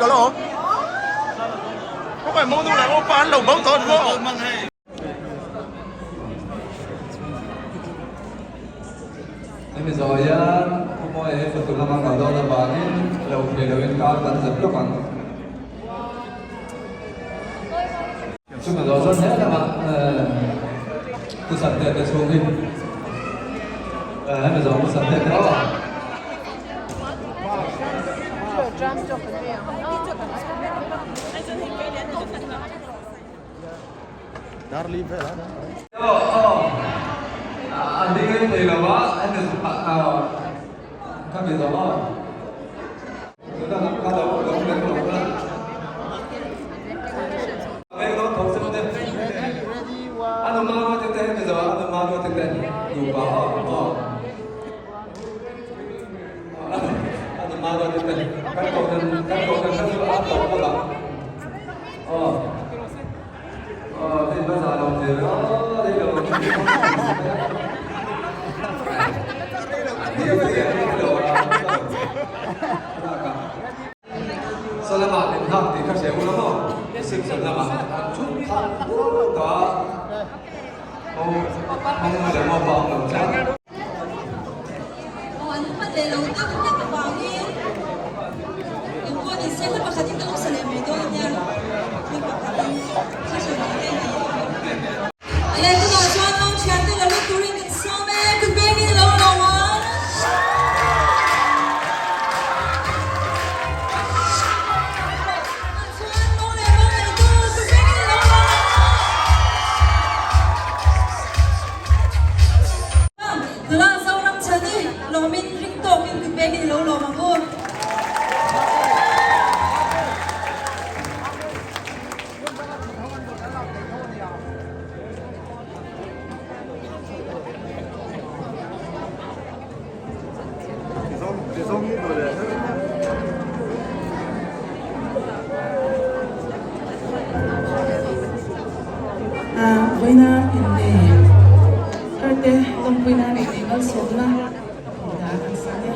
ka lo awm. Kawngah monu leh mopa an lo bo tawh ni maw? Hemi zawh hian Khawmawi he fatu lama kal dawn avangin lo thei loin kar kan zep lawk ang. Chumi zawh chuan he lamah Pu Santea te chhung hi hemi zawh Pu Santea te aw. Aw aw a ding rei thei lo a hemi khami zawh aw. Tuna lam kha lo lo lem lo la. Veng dawn tho se te. Anu ma ruat te hemi zawh anu ma ruat te nupa aw aw. Anu ma ruat te kan kohhran kan kohhran kha chu a tawp bawk a. Aw. Aw hei va zah lo ve aw rei lo. Saw lamah min nghak tih kha hre u la maw? Reception lamah an thut khat put a, ho hmang leh maw pa awm lo chuan. Aw an hman leh lo deuh hlek avangin engpawh ni se hla pakhatin ka lo sa leh mai dawn ania, hla pakhatin thla hran ang te ni. Leh tunah chuan mawng thiante la lut turin kan sawm e, kut bengin a lo lawm ang. Tunah chuan mawng leh mawng neitu kut bengin a lo lawm ang. Nula Zoram Chhani lawmin ring tawkin kut bengin a lo lawm ang u. Vawiina innei tharte lawmpuina nei thei malsawmna dah an san e.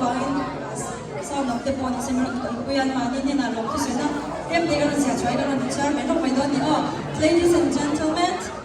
vangin sound lam te pawh ni se min rawn tawmpui a, mahni hnenah lawmthu sawi na tlem te ka rawn ziah chhuah in ka rawn inchhiar mai lawk mai dawn a ni aw. Ladies and gentlemen.